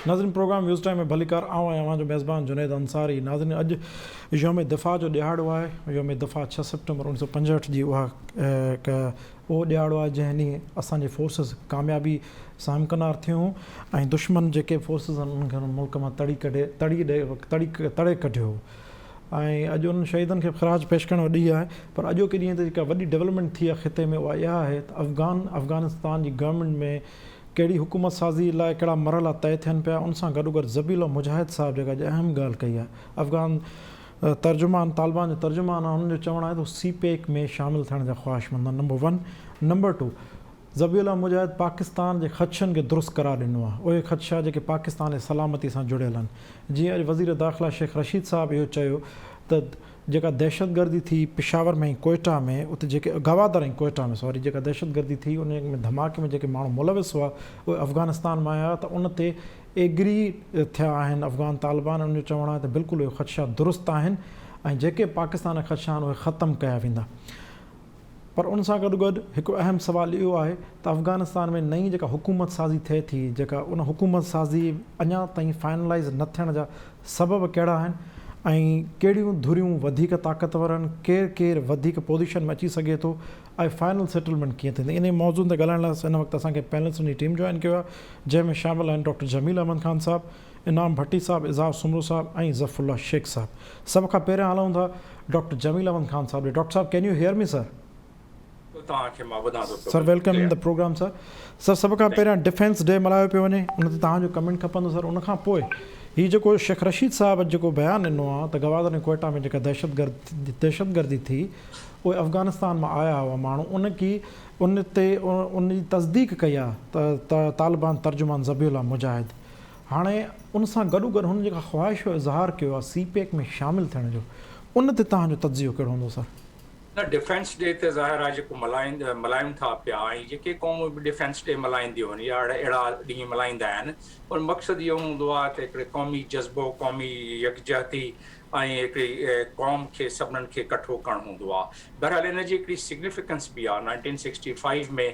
ناظرين programme waves time ۾ ڀليڪار آئون آهيان اوهان جو ميزبان جنيد انصاري ناظرين اڄ يوم دفاع جو ڏهاڙو آهي يوم دفاع 6 سيپٽمبر 1965 جي اها هڪ اهو ڏهاڙو آهي جنهن ڏينهن اسان جي فورسز ڪاميابي سان همڪنار ٿيون ۽ دشمن جيڪي فورسز آهن انهن کي ملڪ مان تڙي ڪڍي تڙي تڙي تڙي ڪڍيو ۽ اڄ انهن شهيدن کي خراج پيش ڪرڻ جو ڏينهن آهي پر اڄوڪي ڏينهن تي جيڪا وڏي ڊولپمينٽ ٿي آهي خطي ۾ اها اها آهي ته افغان افغانستان جي گورنمينٽ ۾ ڪهڙي حڪومت سازي لاء ڪهڙا مرحلا طئي ٿين پيا ان سان گڏوگڏ ذبيح الله مجاهد صاحب جيڪا اڄ اهم ڳالهه ڪئي آهي افغان ترجمان طالبان جو ترجمان آهي انهن جو چوڻ آهي ته هو سي پيڪ ۾ شامل ٿيڻ جا خواهشمند آهن number one number two Zabih Ullah Mujahid Pakistan جي خدشن کي درست قرار ڏنو آهي، اهي خدشا جيڪي پاڪستان جي سلامتي سان جڙيل آهن. جيئن اڄ وزير داخلا شيخ رشيد صاحب اهو چيو ته جيڪا دهشتگردي ٿي پشاور ۾ ۽ ڪوئيٽا ۾ اتي جيڪي گوادر ۽ ڪوئيٽا ۾ سوري جيڪا دهشتگردي ٿي ان ۾ ڌماڪي ۾ جيڪي ماڻهو ملوث هئا اهي افغانستان مان آيا ته ان تي ايگري ٿيا آهن افغان طالبان ان جو چوڻ آهي ته بلڪل اهي خدشا درست آهن ۽ جيڪي پاڪستان جا خدشا آهن اهي ختم ڪيا ويندا. پر ان سان گڏ گڏ هڪ اهم سوال اهو آهي ته افغانستان ۾ نئين جيڪا حڪومت سازي ٿئي ٿي جيڪا ان حڪومت سازي اڃا تائين فائنلائيز نه ٿيڻ جا سبب ڪهڙا آهن ۽ ڪهڙيون ڌريون وڌيڪ طاقتور آهن ڪير ڪير وڌيڪ پوزيشن ۾ اچي سگهي ٿو ۽ فائنل سيٽلمينٽ ڪيئن ٿيندي انهي موضوعن تي ڳالهائڻ لاء هن وقت اسان کي پينلسٽن جي ٽيم جوائن ڪيو آهي جنهن ۾ شامل آهن ڊاڪٽر جميل احمد خان صاحب انعام ڀٽي صاحب، اظهار سومرو صاحب ۽ ظفر الله شيخ صاحب. سڀ کان پهريان هلون ٿا ڊاڪٽر جميل احمد خان صاحب ڏي. ڊاڪٽر صاحب ڪين يو هيئر مي سر؟ توهان کي مان ٻڌان ٿو پيو. Sir welcome in the programme sir. Sir سڀ کان پهريان ڊفينس ڊي ملهايو پيو وڃي ان تي توهان جو ڪمينٽ کپندو سر ان کان پوء هي جيڪو شيخ رشيد صاحب اڄ جيڪو بيان ڏنو آ ته گوادر ۽ ڪوئيٽا ۾ جيڪا دهشتگرد دهشتگردي ٿي اهي افغانستان مان آيا هئا ماڻهو ان ڪي ان تي ان جي تصديق ڪئي آ ته طالبان ترجمان ذبيح الله مجاهد هاڻي ان سان گڏوگڏ هن جيڪا خواهش جو اظهار ڪيو آهي سي پيڪ ۾ شامل ٿيڻ جو ان تي توهان جو تجزيو ڪهڙو هوندو سر؟ نه ڊفينس ڊي ته ظاهر آهي جيڪو ملهائين ملهايون ٿا پيا ۽ جيڪي قومون به ڊفينس ڊي ملهائينديون آهن يا اهڙا ڏينهن ملهائيندا آهن ان مقصد اهو هوندو آهي ته هڪڙي قومي جذبو قومي يڪجهتي ۽ هڪڙي قوم کي سڀنن کي ڪٺو ڪرڻ هوندو آهي بهرحال ان جي هڪڙي سگنيفڪنس به آهي نائنٽين سڪسٽي فائيو ۾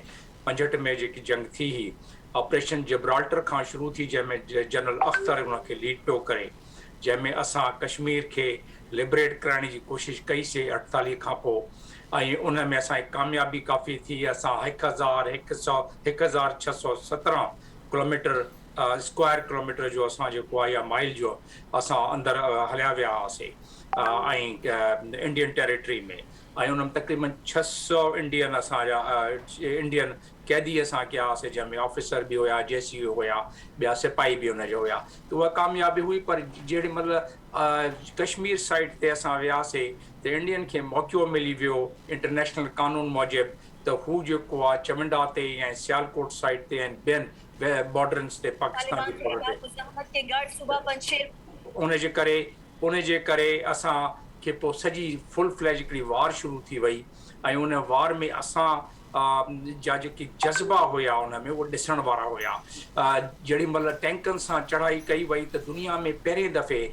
65 ۾ جيڪي جنگ ٿي هئي آپريشن جبرالٽر کان شروع ٿي جنهن ۾ جنرل اختر ان کي ليڊ پيو ڪري جنهن ۾ اسان ڪشمير کي لبريٽ ڪرائڻ جي ڪوشش ڪئي سي 48 کان پوء ۽ ان ۾ اسان جي ڪاميابي ڪافي ٿي اسان هڪ هزار هڪ سو هڪ هزار ڇهه سو سترهن ڪلوميٽر اسڪوائر ڪلوميٽر جو اسان جيڪو آهي يا مائل جو اسان اندر هليا ويا هئاسي ۽ انڊين ٽيريٽري ۾ ۽ ان ۾ تقريبن 600 انڊين اسان جا انڊين قيدي اسان ڪيا هئاسي جنهن ۾ آفيسر به هيا جي سي يو هيا ٻيا سپاهي به ان جا هيا ته اها ڪاميابي هئي پر جهڙي مهل ڪشمير سائيڊ تي اسان وياسي ته انڊين کي موقعو ملي ويو انٽرنيشنل قانون موجب ته هو جيڪو آ چونڊا تي ۽ سيالڪوٽ سائيڊ تي ۽ ٻين بارڊرنس تي پاڪستان جي بارڊر تي ان جي ڪري ان جي ڪري اسان کي پوء سڄي فل فليج هڪڙي وار شروع ٿي وئي ۽ ان وار ۾ اسان جا جيڪي جذبا هيا ان ۾ اهي ڏسڻ وارا هيا. جهڙي مهل ٽينڪن سان چڙهائي ڪئي وئي ته دنيا ۾ پهرين دفعي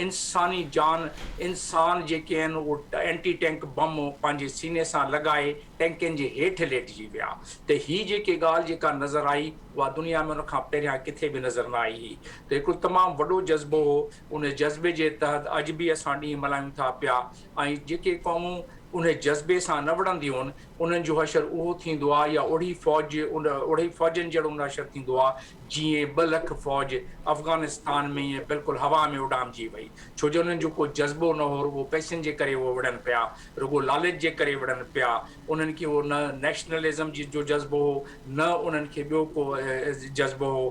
انساني جان انسان جيڪي آهن اهي اينٽي ٽينڪ بم پنهنجي سيني سان لڳائي ٽينڪن جي هيٺ ليٽجي ويا ته هي جيڪي ڳالهه جيڪا نظر آئي اها دنيا ۾ ان کان پهريان ڪٿي به نظر نه آئي هئي ته هڪڙو تمام وڏو جذبو هو ان جذبي جي تحت اڄ به اسان ڏينهن ملهايون ٿا پيا ۽ جيڪي قومون ان جذبي سان نه وڙهنديون انهن جو حشر اهو ٿيندو آهي يا اهڙي فوج اهڙي فوجن جهڙو ان حشر ٿيندو آهي جيئن ٻه لک فوج افغانستان ۾ ائين بلڪل هوا ۾ اڏامجي وئي ڇو جو انهن جو ڪو جذبو نه هو رڳو پئسن جي ڪري اهي وڙهن پيا رڳو لالچ جي ڪري وڙهن پيا انهن کي اهو نه نيشنلزم جي جو جذبو هو نه انهن کي ٻيو ڪو جذبو هو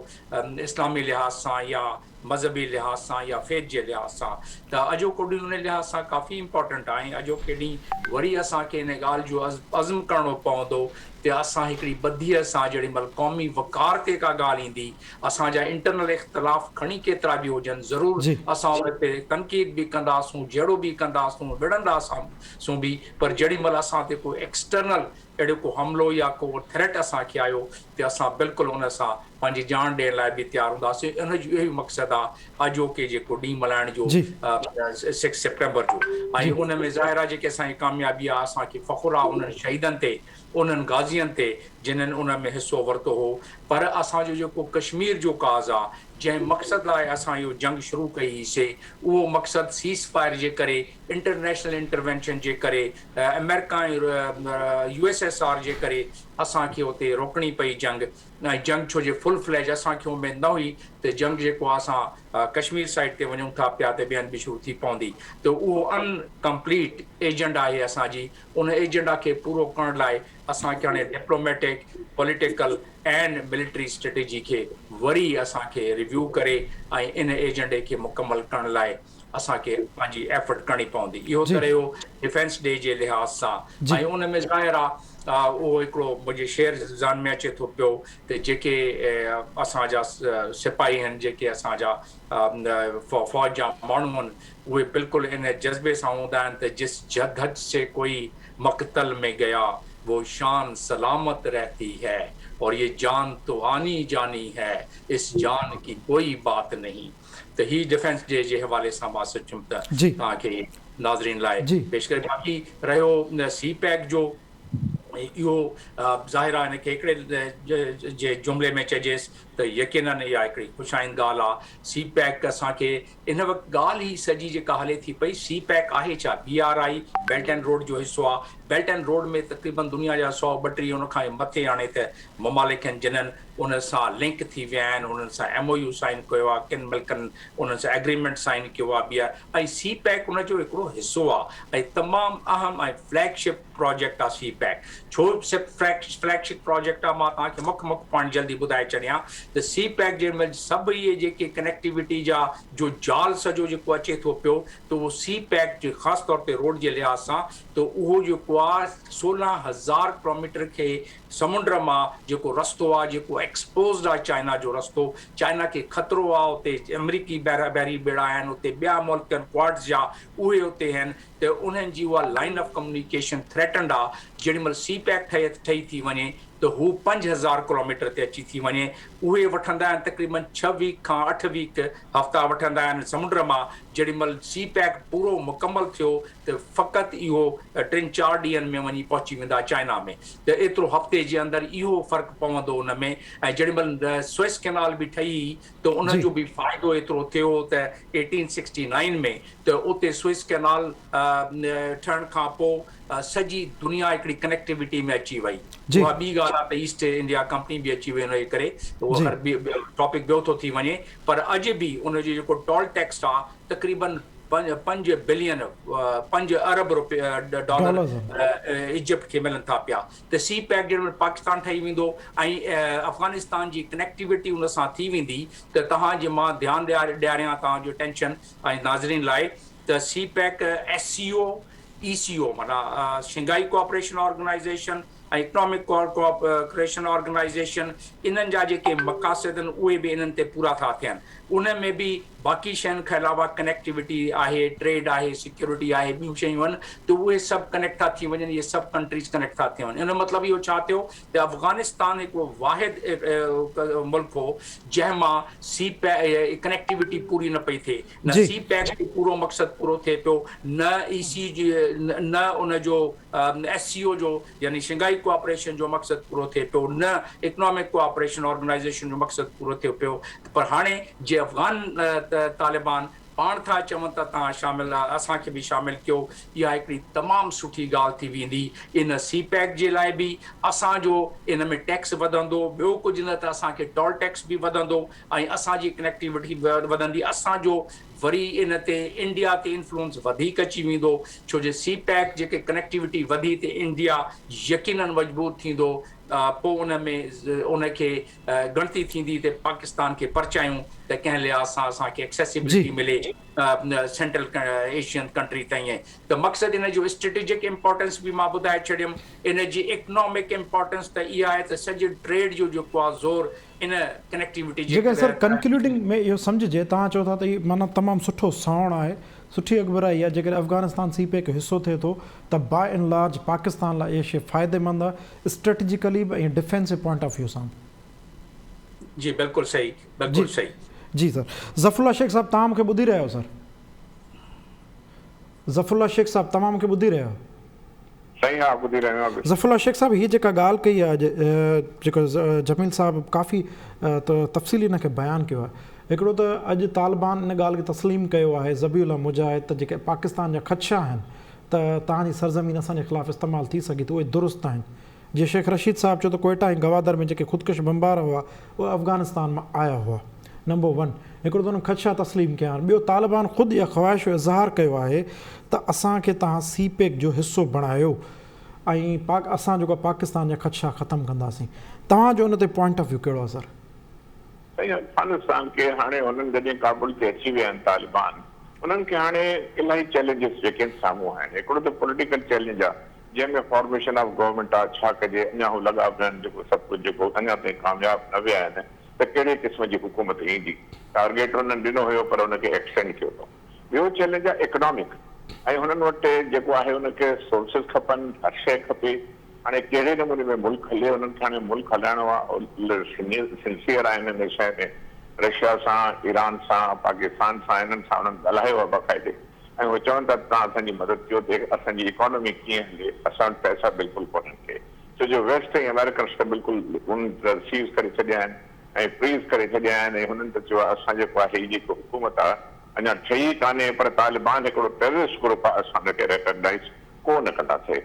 اسلامي لحاظ سان يا مذهبي لحاظ سان يا فيٿ جي لحاظ سان ته اڄوڪو ڏينهن ان لحاظ سان ڪافي امپارٽنٽ آهي ۽ اڄوڪي ڏينهن وري اسان کي ان ڳالهه جو عزم ڪرڻو پوندو ته اسان هڪڙي ٻڌيء سان جهڙي مهل قومي وقار تي ڪا ڳالهه ايندي اسان جا انٽرنل اختلاف کڻي ڪيترا به هجن ضرور اسان ان تي تنقيد به ڪنداسون جهيڙو به ڪنداسون وڙهنداسون به پر جهڙي مهل اسان تي ڪو ايڪسٽرنل اهڙو ڪو حملو يا ڪو ٿريٽ اسان کي آيو ته اسان بلڪل ان سان پنهنجي جان ڏيڻ لاء به تيار هونداسين ان جو اهو ئي مقصد آ اڄوڪي جيڪو ڏينهن ملهائڻ جو سڪس سيپٽمبر جو ۽ ان ۾ ظاهر آ جيڪي اسان جي ڪاميابي آ اسان کي فخر آ انهن شهيدن تي انهن غازين تي جنھن ان ۾ حصو ورتو هو. پر اسان جو جيڪو ڪشمير جو ڪاز آ جنهن مقصد لاء اسان اهو جنگ شروع ڪئي هئي سي اهو مقصد سيز فائر جي ڪري انٽرنيشنل انٽروينشن جي ڪري آمريڪا ۽ يو ايس ايس آر جي ڪري اسان کي اتي روڪڻي پئي جنگ ۽ جنگ ڇو جي فل فليج اسان کي اميد نه هئي ته جنگ جيڪو آ اسان ڪشمير سائيڊ تي وڃون ٿا پيا ته ٻين به شروع ٿي پوندي ته اهو ان ڪمپليٽ ايجنڊا آهي اسان جي ان ايجنڊا کي پورو ڪرڻ لاء اسان کي هاڻي diplomatic, political and military strategy کي وري اسان کي ريويو ڪري ۽ ان ايجنڊي کي مڪمل ڪرڻ لاء اسان کي پنهنجي ايفرٽ ڪرڻي پوندي. اهو ته رهيو ڊفينس ڊي جي لحاظ سان ۽ ان ۾ ظاهر آ اهو هڪڙو منهنجي شعر ذهن ۾ اچي ٿو پيو ته جيڪي اسان جا سپاهي آهن جيڪي اسان جا فوج جا ماڻهو آهن اهي بلڪل ان جذبي سان هوندا آهن ته جس جدهج سي ڪوئي مقتل ۾ گيا وو شان سلامت رهتي هي اور يه جان تو آني جاني هي اس جان ڪي ڪوئي بات نهين ته هي ڊفينس ڊي جي حوالي سان مان سوچيم ته توهان کي ناظرين لاء پيش ڪري باقي رهيو سي پيڪ جو اهو ظاهر آهي هن کي هڪڙي جي جملي ۾ چئجيس ته يقينن اها هڪڙي خوش آئند ڳالهه آهي سي پيڪ اسان کي ان وقت ڳالهه هي سڄي جيڪا هلي ٿي پئي سي پيڪ آهي ڇا؟ B R I belt and road جو حصو آ. بيلٽ اينڊ روڊ ۾ تقريبن دنيا جا 132 ان کان مٿي هاڻي ته ممالڪ آهن جنھن ان سان لنڪ ٿي ويا آهن انهن سان ايم او يو سائن ڪيو آ ڪن ملڪن انهن سان ايگريمينٽ سائن ڪيو آ بي آر ۽ سي پيڪ ان جو هڪڙو حصو آ ۽ تمام اهم ۽ فليگ شپ پراجيڪٽ آ سي پيڪ ڇو فليگ شپ پراجيڪٽ آ مان توهان کي مک مک پوائنٽ جلدي ٻڌائي ڇڏيان ته سي پيڪ جي مهل سڀ اهي جيڪي ڪنيڪٽيوٽي جا جو جال سڄو جيڪو اچي ٿو پيو ته اهو سي پيڪ جي خاص طور تي روڊ جي لحاظ سان ته اهو جيڪو آ 16,000 ڪلوميٽر کي سمنڊ مان جيڪو رستو آ جيڪو ايڪسپوزڊ آ چائنا جو رستو چائنا کي خطرو آ اتي آمريڪي بحري ٻيڙا آهن اتي ٻيا ملڪ آهن ڪواڊز جا اهي اتي آهن ته انهن جي اها لائن آف ڪميونيڪيشن ٿريٽنڊ آ جيڏي مهل سي پيڪ ٺهي ٿي وڃي ته هو 5000 ڪلوميٽر تي اچي ٿي وڃي. اهي وٺندا آهن تقريبن ڇهه ويڪ کان اٺ ويڪ هفتا وٺندا آهن سمنڊ مان جيڏي مهل سي پيڪ پورو مڪمل ٿيو ته فقط اهو ٽن چار ڏينهن ۾ وڃي پهچي ويندا چائنا ۾ ته ايترو هفتي جي اندر اهو فرق پوندو ان ۾ ۽ جيڏي مهل سوئس ڪينال به ٺهي ته ان جو به فائدو ايترو ٿيو ته 1869 ۾ ته اتي سوئس ڪينال ٺهڻ کان پوء سڄي دنيا هڪڙي ڪنيڪٽيوٽي ۾ اچي وئي. اها ٻي ڳالهه آهي ته ايسٽ انڊيا ڪمپني به اچي وئي ان جي ڪري ته اهو خير ٽاپڪ ٻيو ٿو ٿي وڃي پر اڄ به ان جو جيڪو ٽول ٽيڪس آهي تقريبن پنج بلين پنج ارب روپيا ڊالر ايجپٽ کي ملن ٿا پيا ته سي پيڪ جنهن مهل پاڪستان ٺهي ويندو ۽ افغانستان جي ڪنيڪٽيوٽي ان سان ٿي ويندي ته توهان جي مان ڌيان ڏياريان توهان جو اٽينشن ۽ ناظرين لاء ته CPEC S C O E C O معنيٰ Shanghai cooperation organisation ۽ economic cooperation organisation انهن جا جيڪي مقاصد آهن اهي به انهن تي پورا ٿا ٿين ان ۾ به باقي شين کان علاوه ڪنيڪٽيوٽي آهي ٽريڊ آهي سيڪيورٽي آهي ٻيون شيون آهن ته اهي سڀ ڪنيڪٽ ٿا ٿي وڃن اهي سڀ ڪنٽريز ڪنيڪٽ ٿا ٿي وڃن ان جو مطلب اهو ڇا ٿيو ته افغانستان هڪڙو واحد ملڪ هو جنهن مان سي ڪنيڪٽيوٽي پوري نه پئي ٿئي نه سي پيڪ جو پورو مقصد پورو ٿئي پيو نه اي سي جي نه ان جو ايس سي او جو يعني شنگهائي ڪوآپريشن جو مقصد پورو ٿئي پيو نه اڪنامڪ ڪوآپريشن آرگنائيزيشن جو مقصد پورو ٿئي پيو پر هاڻي جي افغان طالبان پاڻ ٿا چون ته توهان شامل اسان کي به شامل ڪيو اها هڪڙي تمام سٺي ڳالهه ٿي ويندي ان سي پيڪ جي لاء به اسان جو ان ۾ ٽيڪس وڌندو ٻيو ڪجهه نه ته اسان کي ٽول ٽيڪس به وڌندو ۽ اسان جي ڪنيڪٽيوٽي به وڌندي اسان جو وري ان تي انڊيا تي انفلوئنس وڌيڪ اچي ويندو ڇو جو سي پيڪ جيڪي ڪنيڪٽيوٽي وڌي ته انڊيا يقينن مجبور ٿيندو پوء ان ۾ ان کي ڳڻتي ٿيندي ته پاڪستان کي پرچايون ته ڪنهن لحاظ سان اسان کي ايڪسيسبلٽي ملي سينٽرل ايشين ڪنٽري تائين ته مقصد ان جو اسٽريٽجڪ امپارٽنس به مان ٻڌائي ڇڏيم ان جي اڪنامڪ امپارٽنس ته اها آهي ته سڄي ٽريڊ جو جيڪو آهي زور ان ڪنيڪٽيوٽي جي جيڪڏهن سر ڪنڪلوڊنگ ۾ اهو سمجهجي توهان چئو ٿا ته هي معنيٰ تمام سٺو سانوڻ آهي سٺي اڳڀرائي آهي جيڪڏهن افغانستان سي پيڪ جو حصو ٿئي ٿو ته باء اينڊ لارج پاڪستان لاء اها شيء فائديمند آهي اسٽريٽجيڪلي به ۽ ڊفينسو پوائنٽ آف ويو سان به. جي بلڪل صحيح بلڪل صحيح. جي سر ظفرالله شيخ صاحب توهان مون کي ٻڌي رهيا آهيو سر ظفرالله شيخ صاحب توهان مون کي ٻڌي رهيا آهيو. سائين ها ٻڌي رهيو آهيان. ظفر الله شيخ صاحب هي جيڪا ڳالهه ڪئي آهي اڄ جيڪو جميل صاحب ڪافي تفصيلي ان کي بيان ڪيو آهي هڪڙو ته اڄ طالبان ان ڳالهه کي تسليم ڪيو آهي ذبيح الله مجاهد ته جيڪي پاڪستان جا خدشا آهن ته توهان جي سرزمين اسان جي خلاف استعمال ٿي سگهي ٿي اهي درست آهن جيئن شيخ رشيد صاحب چيو ته ڪوئيٽا ۽ گوادر ۾ جيڪي خودڪش بمبار هئا اهي افغانستان مان آيا هئا. نمبر ون هڪڙو ته انهن خدشا تسليم ڪيا آهن ٻيو طالبان خود اها خواهش جو اظهار ڪيو آهي ته اسان کي توهان سي پيڪ جو حصو بڻايو ۽ پاڪ اسان جيڪو پاڪستان جا خدشا ختم ڪنداسين. توهان جو ان تي پوائنٽ آف ويو ڪهڙو آهي سر؟ سائين افغانستان کي هاڻي هنن جڏهن ڪابل تي اچي ويا آهن طالبان انهن کي هاڻي الاهي چئلينجز جيڪي آهن سامهون آهن هڪڙو ته پوليٽيڪل چئلينج آهي جنهن ۾ فارميشن آف گورنمينٽ آ ڇا ڪجي اڃا هو لڳا پيا آهن جيڪو سڀ ڪجهه جيڪو اڃا تائين ڪامياب نه ويا آهن ته ڪهڙي قسم جي حڪومت ايندي ٽارگيٽ هنن ڏنو هيو پر ان کي ايڪسٽينڊ ڪيو اٿئون ٻيو چئلينج آ اڪنامڪ ۽ هنن وٽ جيڪو آهي ان کي سورسز کپن هر شيء کپي هاڻي ڪهڙي نموني ۾ ملڪ هلي هنن کي هاڻي ملڪ هلائڻو آ سنسيئر آهن ان شيء ۾ رشيا سان ايران سان پاڪستان سان هنن سان هنن ڳالهايو آ باقاعدي ۽ هو چون ٿا ته توهان اسان جي مدد ڪيو ته اسان جي اڪانومي ڪيئن هلي، اسان وٽ پئسا بلڪل ڪونهن ڪي، ڇو جو ويسٽ ۽ آمريڪنس ته بلڪل هنن ته سيز ڪري ڇڏيا آهن ۽ فريز ڪري ڇڏيا آهن ۽ هنن ته چيو آهي اسان جيڪو آهي هي جيڪو حڪومت آهي اڃا ٺهي ئي ڪانهي پر طالبان هڪڙو ٽيررسٽ گروپ آهي اسان ان کي ريڪگنائيز ڪو نه ڪنداسي.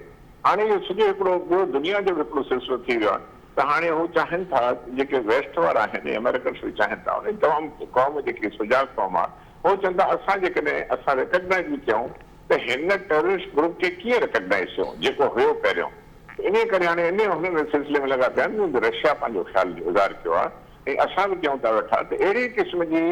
هاڻي اهو سڄو هڪڙو ٻيو دنيا جو به هڪڙو سلسلو ٿي ويو آهي ته هاڻي هو چاهين ٿا جيڪي ويسٽ وارا آهن ۽ آمريڪنس به چاهين ٿا انهي تمام قوم جيڪي سجاڳ قوم آهي هو چون ٿا اسان جيڪڏهن اسان ريڪگنائيز به ڪيون ته هن ٽيررسٽ گروپ کي ڪيئن ريڪگنائيز ڪيون جيڪو هيو پهريون ته انهي ڪري هاڻي انهي هن سلسلي ۾ لڳا پيا آهن ته رشيا پنهنجو خيال جو اظهار ڪيو آهي ۽ اسان به ڪيون ٿا ويٺا ته اهڙي قسم جي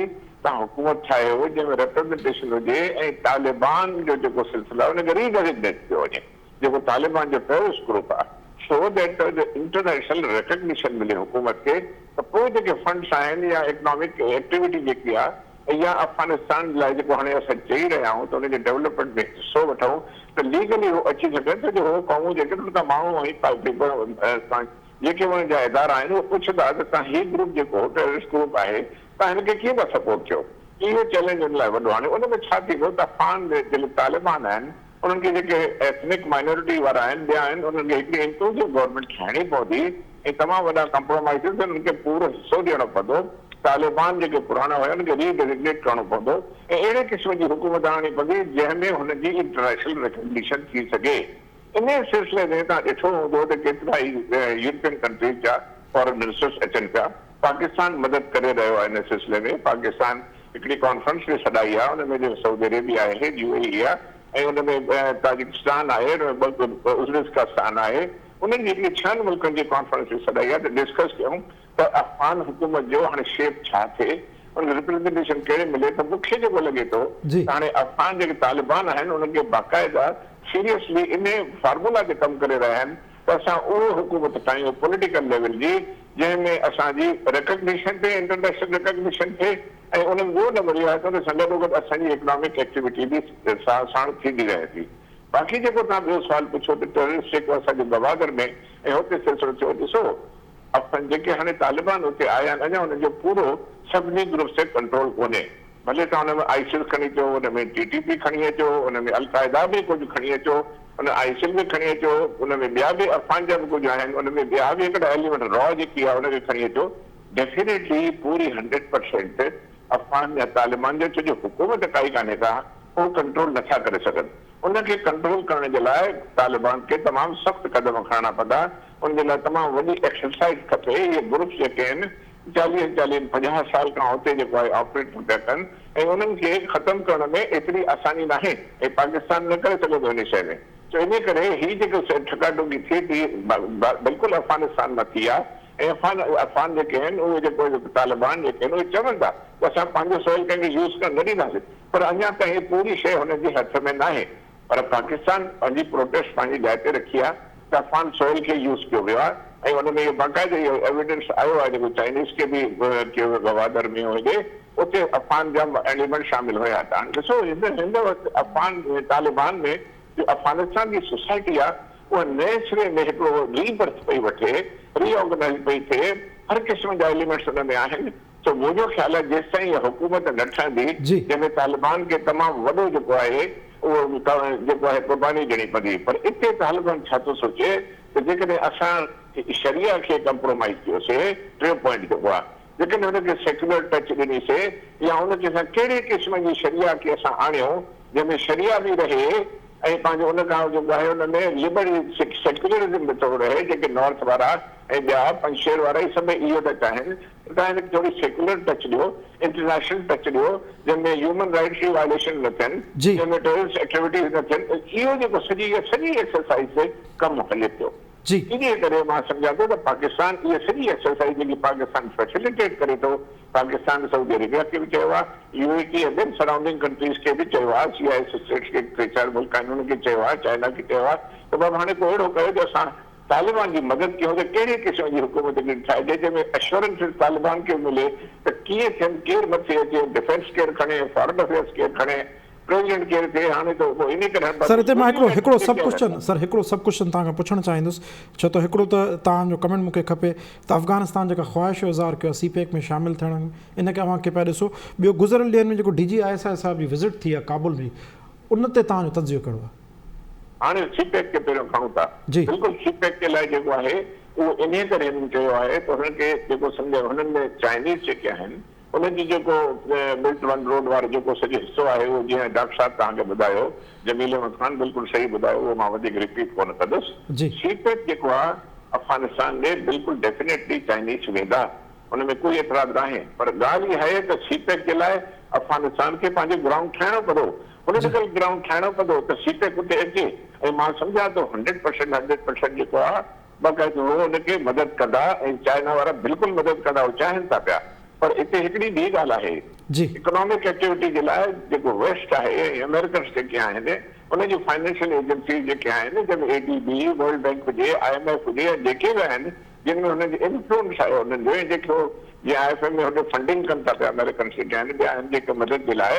توهان حڪومت ٺاهيو جنهن ۾ ريپرزنٽيشن هجي ۽ طالبان جو جيڪو سلسلو آهي ان کي ري ڊيزگنيٽ ڪيو وڃي. جيڪو طالبان جو ٽيررسٽ گروپ آهي سو that international recognition ملي حڪومت کي ته پوء جيڪي فنڊس آهن يا اڪنامڪ ايڪٽيوٽي جيڪي آهي يا افغانستان لاء جيڪو هاڻي اسان چئي رهيا آهيون ته ان جي ڊولپمينٽ ۾ حصو وٺون ته ليگلي هو اچي سگهن ڇو جو هو قومون جيڪي ان کان ماڻهو ۽ جيڪي انهن جا ادارا آهن اهي پڇندا ته توهان هي گروپ جيڪو ٽيررسٽ گروپ آهي توهان هن کي ڪيئن ٿا سپورٽ ڪيو اهو چئلينج ان لاء وڏو هاڻي ان ۾ ڇا ٿيندو ته افغان جيڪي طالبان آهن انهن کي جيڪي ايٿنڪ مائنورٽي وارا آهن ٻيا آهن انهن کي هڪڙي انڪلوسو گورنمينٽ ٺاهڻي پوندي ۽ تمام وڏا ڪمپرومائيزز انهن کي پورو حصو ڏيڻو پوندو طالبان جيڪي پراڻا هيا انهن کي ري ڊيزگنيٽ ڪرڻو پوندو ۽ اهڙي قسم جي حڪومت آڻڻي پوندي جنهن ۾ هن جي انٽرنيشنل ريڪگنيشن ٿي سگهي انهي سلسلي ۾ توهان ڏٺو هوندو ته ڪيترا ئي يورپين ڪنٽريز جا فارن منسٽرز اچن پيا پاڪستان مدد ڪري رهيو آهي ان سلسلي ۾ پاڪستان هڪڙي ڪانفرنس به سڏائي آهي ان ۾ جيڪو سعودي عربيه آهي يو اي اي آهي ۽ ان ۾ تاجڪستان آهي ان ۾ ازبڪستان آهي انهن جي هڪڙي ڇهن ملڪن جي ڪانفرنس به سڏائي آهي ته ڊسڪس ڪيون ته افغان حڪومت جو هاڻي شيپ ڇا ٿئي ان کي ريپريزنٽيشن ڪهڙي ملي ته مون کي جيڪو لڳي ٿو ته هاڻي افغان جيڪي طالبان آهن انهن کي باقاعده سيريسلي انهي فارمولا تي ڪم ڪري رهيا آهن ته اسان اهو حڪومت ٺاهيون پوليٽيڪل ليول جي جنهن ۾ اسان جي ريڪگنيشن ٿئي انٽرنيشنل ريڪگنيشن ٿئي ۽ ان ۾ ٻيو نمبر اهو آهي ته ان سان گڏوگڏ اسان جي اڪنامڪ ايڪٽيوٽي به ساڻ ساڻ ٿيندي رهي ٿي. باقي جيڪو توهان ٻيو سوال پڇيو ته ٽيررسٽ جيڪو اسان جو گوادر ۾ ۽ هتي سلسلو ٿيو ڏسو افغان جيڪي هاڻي طالبان اتي آيا آهن اڃا انهن جو پورو سڀني گروپس تي ڪنٽرول ڪونهي ڀلي توهان ان ۾ آئيسس کڻي اچو ان ۾ ٽي ٽي پي کڻي اچو ان ۾ القاعده به ڪجهه کڻي اچو ان آئيسل به کڻي اچو ان ۾ ٻيا به افغان جا به ڪجهه آهن ان ۾ ٻيا به هڪڙا ايليمينٽ را جيڪي آهي ان کي کڻي اچو ڊيفينيٽلي پوري هنڊريڊ پرسينٽ افغان يا طالبان جو ڇو جو حڪومت ڪائي ڪانهي ڪا اهو ڪنٽرول نٿا ڪري سگهن ان کي ڪنٽرول ڪرڻ جي لاء طالبان کي تمام سخت قدم کڻڻا پوندا ان جي لاء تمام وڏي ايڪسرسائيز کپي اهي گروپس جيڪي آهن چاليهن چاليهن پنجاهه سال کان اتي جيڪو آهي آپريٽ پيا ڪن ۽ انهن کي ختم ڪرڻ ۾ ايتري آساني ناهي ۽ پاڪستان نه ڪري سگهندو ان شيء ۾ سو انهي ڪري هي جيڪو ٺڪا ٺوڪي ٿئي ٿي بلڪل افغانستان مان ٿي آهي ۽ افغان افغان جيڪي آهن اهي جيڪو طالبان جيڪي آهن اهي چون ٿا ته اسان پنهنجو سوئل ڪنهن کي يوز ڪرڻ نه ڏينداسين پر اڃا تائين پوري شيء هنن جي هٿ ۾ ناهي پر پاڪستان پنهنجي پروٽيسٽ پنهنجي جاء تي رکي آهي ته افغان سوئل کي يوز ڪيو ويو آهي ۽ ان ۾ اهو باقاعده اهو ايويڊنس آيو آهي جيڪو چائنيز کي به ڪيو ويو گوادر ۾ هجي اتي افغان جا ايليمينٽ شامل هيا ته هاڻي ڏسو هن هن وقت افغان طالبان ۾ جو افغانستان جي سوسائٽي آهي اها نئين سري ۾ هڪڙو ري برٿ پئي وٺي ري آرگنائيز پئي ٿئي هر قسم جا ايليمينٽس ان ۾ آهن سو منهنجو خيال آهي جيستائين اها حڪومت نه ٺهندي جنهن ۾ طالبان کي تمام وڏو جيڪو آهي اهو جيڪو آهي قرباني ڏيڻي پوندي پر اتي طالبان ڇا ٿو سوچي ته جيڪڏهن اسان شريعه کي ڪمپرومائيز ڪيوسي ٽيون پوائنٽ جيڪو آهي جيڪڏهن هن کي سيڪيولر ٽچ ڏني سي يا هن کي اسان ڪهڙي قسم جي شريعه کي اسان آڻيو جنهن ۾ شريعه به رهي ۽ پنهنجو ان کان جيڪو آهي ان ۾ لبري سيڪيولرزم به ٿورو رهي جيڪي نارٿ وارا ۽ ٻيا پنجشير وارا هي سڀئي اهو ٿا چاهين ته توهان هن کي ٿوري سيڪيولر ٽچ ڏيو انٽرنيشنل ٽچ ڏيو جنهن ۾ هيومن رائٽس جي وائليشن نه ٿين جنهن ۾ ٽيررسٽ ايڪٽيوٽيز نه ٿين اهو جيڪو سڄي اها سڄي ايڪسرسائيز تي ڪم هلي پيو انهيء ڪري مان سمجهان ٿو ته پاڪستان اها سڄي ايڪسرسائيز جيڪي پاڪستان فيسليٽيٽ ڪري ٿو پاڪستان سعودي عربيه کي به چيو آهي، يو اي ٽي ۽ ٻين سرائونڊنگ ڪنٽريز کي به چيو آهي، سي I S states کي ٽي چار ملڪ آهن انهن کي چيو آهي، چائنا کي چيو آهي ته بابا هاڻي ڪو اهڙو ڪيو جو اسان طالبان جي مدد ڪيون ته ڪهڙي قسم جي حڪومت هڪڙي ٺاهجي جنهن ۾ اشورنسز طالبان کي به ملي ته ڪيئن ٿين، ڪير مٿي اچي، ڊفينس ڪير کڻي، فارن افيئرس ڪير کڻي، پريزيڊنٽ ڪير ٿئي، هاڻي ته پوء انهي ڪري هاڻي سر هتي مان هڪڙو هڪڙو سب ڪوشچن سر هڪڙو سب ڪوشچن توهان کان پڇڻ چاهيندس ڇو ته هڪڙو ته توهان جو ڪمينٽ مون کي کپي ته افغانستان جيڪا خواهش جو اظهار ڪيو آهي سي پيڪ ۾ شامل ٿيڻ ان کي اوهان ڪيئن پيا ڏسو ٻيو گذريل ڏينهن ۾ جيڪو D G I S I صاحب جي وزٽ ٿي آهي ڪابل ۾ ان تي توهان جو تجزيو ڪهڙو آهي؟ هاڻي سي پيڪ کي پهريون کڻون ٿا بلڪل سي پيڪ جي لاء جيڪو آهي اهو انهي ڪري هنن چيو آهي ته هنن کي جيڪو سمجهه هنن ۾ چائنيز جيڪي آهن انهن جي جيڪو بيلٽ ون روڊ وارو جيڪو سڄو حصو آهي اهو جيئن ڊاڪٽر صاحب توهان کي ٻڌايو جميل احمد خان بلڪل صحيح ٻڌايو اهو مان وڌيڪ رپيٽ ڪونه ڪندس. سي پيڪ جيڪو آهي افغانستان ڏي بلڪل ڊيفينيٽلي چائنيز ويندا ان ۾ ڪوئي اعتراض ناهي پر ڳالهه اها آهي ته سي پيڪ جي لاء افغانستان کي پنهنجو گرائونڊ ٺاهڻو پوندو پوليٽيڪل گرائونڊ ٺاهڻو پوندو ته سي پيڪ اتي اچي ۽ مان سمجهان ٿو هنڊريڊ پرسينٽ هنڊريڊ پرسينٽ جيڪو آهي باقاعدو هو ان کي مدد ڪندا ۽ چائنا وارا بلڪل مدد ڪندا هو چاهين ٿا پيا پر اتي هڪڙي ٻي ڳالهه آهي اڪنامڪ ايڪٽيوٽي جي لاء جيڪو ويسٽ آهي ۽ آمريڪنس جيڪي آهن انهن جون فائنينشل ايجنسيز جيڪي آهن جنهن ۾ اي ڊي بي، ورلڊ بينڪ هجي، I M F هجي يا جيڪي به آهن جن ۾ هنن جي انفلوئنس آهي انهن جو ۽ جيڪي هو جيئن I F M ۾ هوڏي فنڊنگ ڪن ٿا پيا آمريڪنس جيڪي آهن ٻيا آهن جيڪي مدد جي لاء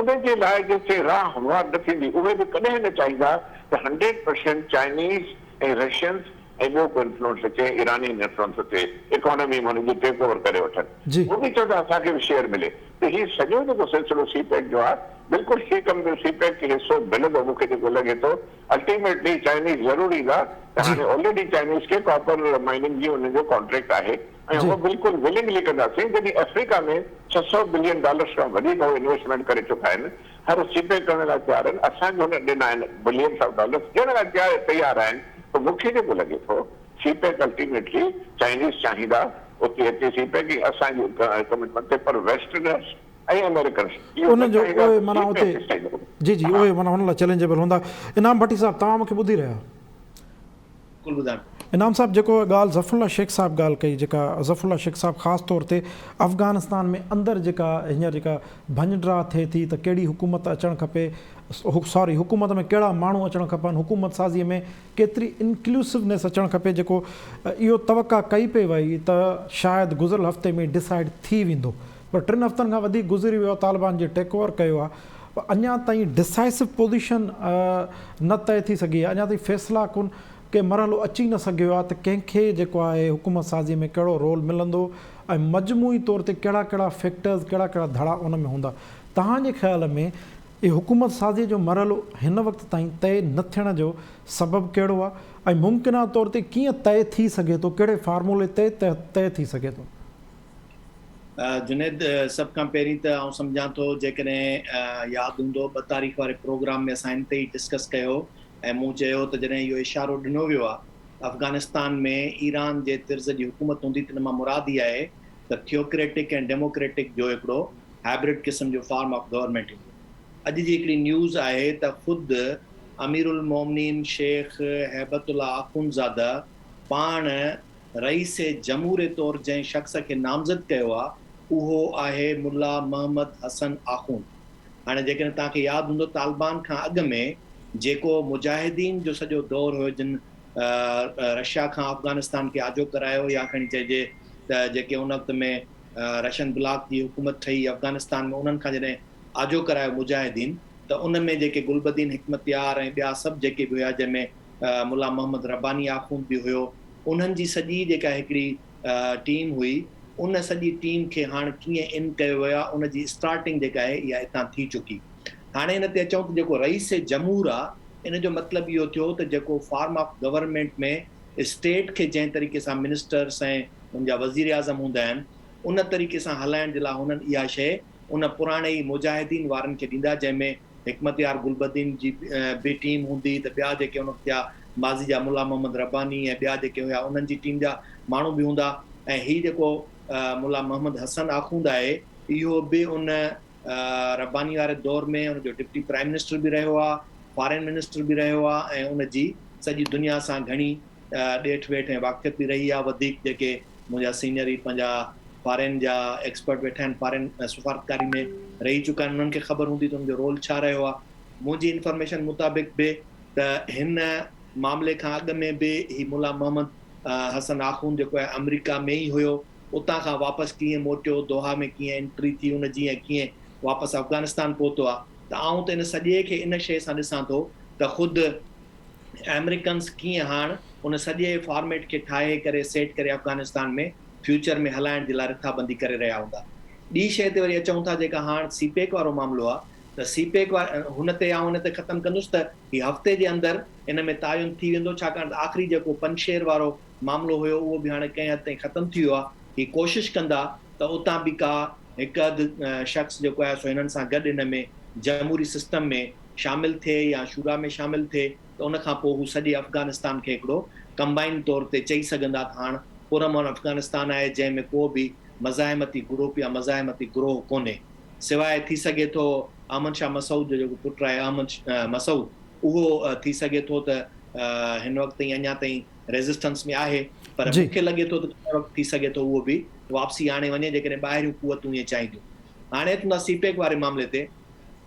ان جي لاء جيستائين راهه هموار نه ٿيندي اهي به ڪڏهن نه چاهيندا ته هنڊريڊ پرسينٽ چائنيز ۽ رشينز ۽ ٻيو ڪو انفلوئنس اچي ۽ ايرانين انفلوئنس اچي اڪانومي ۾ هن جي ٽيڪ اوور ڪري وٺن هو به چوندا اسان کي به شيئر ملي ته هي سڄو جيڪو سلسلو سي پيڪ جو آهي بلڪل سي ڪم جو سي پيڪ کي حصو ملندو مون کي جيڪو لڳي ٿو الٽيميٽلي چائنيز ضرور ايندا ته هاڻي آلريڊي چائنيز کي ڪاپر مائننگ جي انهن جو ڪانٽريڪٽ آهي ۽ هو بلڪل ولنگلي ڪنداسين جڏهن افريقا ۾ 600 بلين ڊالرس کان وڌيڪ هو انويسٽمينٽ ڪري چڪا آهن هر سي پيڪ ڪرڻ لاء تيار آهن، اسان کي هنن ڏنا آهن بلينس آف ڊالرس ڏيڻ لاء تيار آهن ته مون کي جيڪو لڳي ٿو سي پيڪ الٽيميٽلي چائنيز چاهيندا اتي اچي سي پيڪ ۽ اسان جي ڪمٽمينٽ تي پر ويسٽرنرس ۽ آمريڪنس اهو نه انهن جو چاهيندا اهي ته معنيٰ سي اتي پيڪ چاهيندا جي جي ها. اهي معنيٰ هن لاء چئلينجيبل هوندا. انعام ڀٽي صاحب توهان مون کي ٻڌي رهيا آهيو. بلڪل ٻڌان پيو. انعام صاحب جيڪو ڳالهه ظفر الله شيخ صاحب ڳالهه ڪئي جيڪا ظفر الله شيخ صاحب خاص طور تي افغانستان ۾ اندر جيڪا هينئر جيڪا ڀڃ ڊاهه ٿئي ٿي ته ڪهڙي حڪومت اچڻ کپي سوري حڪومت ۾ ڪهڙا ماڻهو اچڻ کپن حڪومت سازي ۾ ڪيتري انڪلوسونيس اچڻ کپي جيڪو اهو توقع ڪئي پئي وئي ته شايد گذريل هفتي ۾ ڊسائيڊ ٿي ويندو پر ٽن هفتن کان وڌيڪ گذري ويو آهي طالبان جي ٽيڪ اوور ڪيو آهي پر اڃا تائين ڊسائسو پوزيشن نه طئي ٿي سگهي آهي اڃا تائين فيصلا ڪن ڪي مرحلو اچي نه سگهيو آهي ته ڪنهن کي جيڪو آهي حڪومت سازي ۾ ڪهڙو رول ملندو ۽ مجموعي طور تي ڪهڙا ڪهڙا فيڪٽرز ڪهڙا ڪهڙا ڌڙا ان ۾ هوندا توهان جي خيال ۾ اهو حڪومت سازي جو مرحلو هن وقت تائين طئي نه ٿيڻ جو سبب ڪهڙو آهي ۽ ممڪنه طور تي ڪيئن طئي ٿي سگهي ٿو ڪهڙي فارمولي تي طئي ٿي سگهي ٿو؟ جنيد، سڀ کان پهرين ته آئون سمجهان ٿو جيڪڏهن ياد هوندو ٻه تاريخ واري پروگرام ۾ اسان ان تي ئي ڊسڪس ڪيو ۽ مون چيو ته جڏهن اهو اشارو ڏنو ويو آهي ته افغانستان ۾ ايران جي طرز جي حڪومت هوندي ته ان مان مراد هي آهي ته ٿيوڪريٽڪ ۽ ڊيموڪريٽڪ جو هڪڙو هائبرڊ قسم جو فارم آف گورنمينٽ ايندو. اڄ جي هڪڙي نيوز آهي ته خود اميرالمومنين شيخ هيبت الله آخوندزاده پاڻ رئيس جمهور طور جنهن شخص کي نامزد ڪيو آ اهو آهي ملا محمد حسن آخوند. هاڻي جيڪڏهن توهان کي ياد هوندو طالبان کان اڳ ۾ جيڪو مجاهدين جو سڄو دور هيو جن رشيا کان افغانستان کي آجو ڪرايو يا کڻي چئجي ته جيڪي ان وقت ۾ رشين بلاڪ جي حڪومت ٺهي افغانستان ۾ انهن کان جڏهن آجو ڪرايو مجاهدين ته ان ۾ جيڪي گلبدين حڪمتيار ۽ ٻيا سڀ جيڪي به هيا جنهن ۾ ملا محمد رباني آخوند به هيو، انهن جي سڄي جيڪا هڪڙي ٽيم هئي، ان سڄي ٽيم کي هاڻ ڪيئن ان ڪيو ويو آهي، ان جي اسٽارٽنگ جيڪا آهي اها اتان ٿي چڪي. هاڻي ان تي اچون ته جيڪو رئيس جمهور آ ان جو مطلب اهو ٿيو ته جيڪو فارم آف گورنمينٽ ۾ اسٽيٽ کي جنهن طريقي سان منسٽرس ۽ ان جا وزيراعظم هوندا آهن ان طريقي سان هلائڻ جي لاء هنن اها شيء ان پراڻي ئي مجاهدين وارن کي ڏيندا جنهن ۾ حڪمت يار گلبدين جي به ٽيم هوندي ته ٻيا جيڪي ان وقت جا ماضي جا ملا محمد رباني ۽ ٻيا جيڪي هيا انهن جي ٽيم جا ماڻهو به هوندا ۽ هي جيڪو ملا محمد حسن آخوند آهي اهو به ان رباني واري دور ۾ ان جو ڊپٽي پرائم منسٽر به رهيو آهي، فارين منسٽر به رهيو آهي ۽ ان جي سڄي دنيا سان گهڻي ڏيٺ ويٺ ۽ واقفيت به رهي آهي. وڌيڪ جيڪي منهنجا سينئر هي پنهنجا فارين جا ايڪسپرٽ ويٺا آهن، فارين سفارتڪاري ۾ رهي چڪا آهن، انهن کي خبر هوندي ته ان جو رول ڇا رهيو آهي. منهنجي انفارميشن مطابق به ته هن معاملي کان اڳ ۾ به هي ملا محمد حسن آخوند جيڪو آهي آمريڪا ۾ ئي هيو. اتان کان واپس ڪيئن موٽيو، دوحا ۾ ڪيئن انٽري ٿي ان جي ۽ ڪيئن واپس افغانستان پهتو آ ته آئون ته ان سڄي کي ان شيء سان ڏسان ٿو ته خود آمريڪنز ڪيئن هاڻ ان سڄي فارميٽ کي ٺاهي ڪري سيٽ ڪري افغانستان ۾ فيوچر ۾ هلائڻ جي لاء رٿابندي ڪري رهيا هوندا. ٻي شيء تي وري اچون ٿا جيڪا هاڻ سي پيڪ وارو معاملو آ ته سي پيڪ واري هن تي آئون ان تي ختم ڪندس ته هي هفتي جي اندر ان ۾ تعين ٿي ويندو ڇاڪاڻ ته آخري جيڪو پنجشير وارو معاملو هيو اهو به هاڻي ڪنهن حد تائين ختم ٿي ويو آهي، هي ڪوشش ڪندا ته اتان به ڪا هڪ اڌ شخص جيڪو آهي سو هنن سان گڏ ان ۾ جمهوري سسٽم ۾ شامل ٿئي يا شورا ۾ شامل ٿئي ته ان کان پوء هو سڄي افغانستان کي هڪڙو ڪمبائن طور تي چئي سگهندا ته هاڻ پرامن افغانستان آهي جنهن ۾ ڪو به مزاحمتي گروپ يا مزاحمتي گروهه ڪونهي سواء ٿي سگهي ٿو احمد شاهه مسعود جو جيڪو پٽ آهي احمد مسعود اهو ٿي سگهي ٿو ته هن وقت تائين اڃا تائين ريزسٽنس ۾ آهي پر مون کي لڳي ٿو ته ڪنهن وقت ٿي سگهي ٿو اهو به واپسي آڻي وڃي جيڪڏهن ٻاهريون قوتون ائين چاهينديون. هاڻي اچون ٿا سي پيڪ واري معاملي تي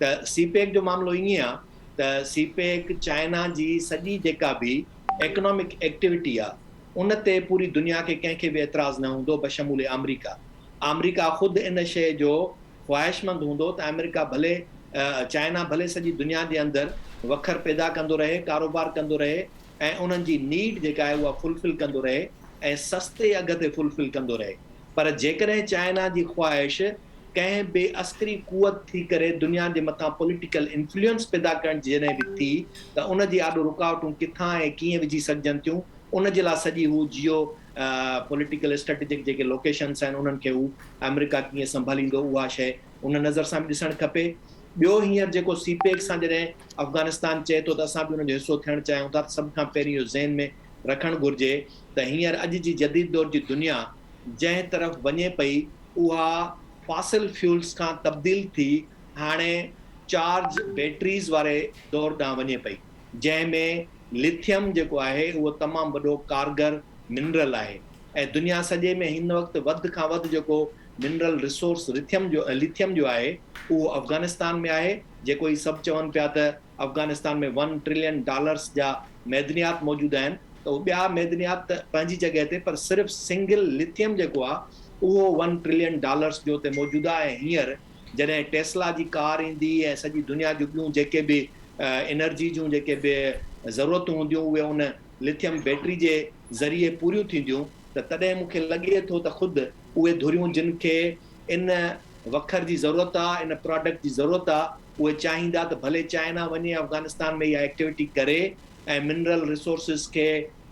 ته سي پيڪ جو معاملو ائين آ ته سي پيڪ چائنا جي سڄي جيڪا به ايڪنامڪ ايڪٽيوٽي آ ان تي پوري دنيا کي ڪنهن کي به اعتراض نه هوندو بشمول آمريڪا. آمريڪا خود ان شيء جو خواهشمند هوندو ته آمريڪا ڀلي چائنا ڀلي سڄي دنيا جي اندر وکر پيدا ڪندو رهي ڪاروبار ڪندو رهي ۽ انهن جي نيڊ جيڪا آهي اها فل فل ڪندو رهي ۽ سستي اگهه تي فل فل ڪندو رهي پر جيڪڏهن چائنا جي خواهش ڪنهن به عسڪري قوت ٿي ڪري دنيا جي مٿان پوليٽيڪل انفلوئنس پيدا ڪرڻ جي جڏهن به ٿي ته ان جي آڏو رڪاوٽون ڪٿان ۽ ڪيئن وجهي سگهجن ٿيون ان جي لاء سڄي هو جيو پوليٽيڪل اسٽريٽجڪ جيڪي لوڪيشنس آهن انهن کي هو آمريڪا ڪيئن سنڀاليندو اها شيء ان نظر سان به ڏسڻ کپي. ٻيو هينئر جيڪو سي پيڪ سان جڏهن افغانستان چئي ٿو ته اسان به ان جو حصو ٿيڻ چاهيون ٿا ته سڀ کان پهرين اهو ذهن ۾ رکڻ گهرجي ته هينئر اڄ جي جديد دور جي دنيا جنهن طرف وڃي پئي اها فاسل فيولز کان تبديل ٿي هاڻي چارج بيٽريز واري دور ڏانهن وڃي پئي جنهن ۾ لٿيم جيڪو آهي اهو تمام وڏو ڪارگر منرل آهي ۽ دنيا سڄي ۾ هن وقت وڌ کان وڌ جيڪو منرل ريسورس رٿيم جو لٿيم جو آهي اهو افغانستان ۾ آهي جيڪو هي سڀ چون پيا ته افغانستان ۾ ون ٽرلين ڊالرس جا معدنيات موجود آهن ته اهي ٻيا معدنيات ته پنهنجي جڳهه تي پر صرف سنگل لٿيم جيڪو آهي اهو ون ٽرلين ڊالرس جو اتي موجود آهي ۽ هينئر جڏهن ٽيسلا جي ڪار ايندي ۽ سڄي دنيا جون ٻيون جيڪي به انرجي جون جيڪي به ضرورتون هونديون اهي ان لٿيم بيٽري جي ذريعي پوريون ٿينديون ته تڏهن مون کي لڳي ٿو ته خود اهي ڌريون جن کي ان وکر جي ضرورت آ، ان پراڊڪٽ جي ضرورت آ، اهي چاهيندا ته ڀلي چائنا وڃي افغانستان ۾ اها ايڪٽيوٽي ڪري ۽ منرل ريسورسز کي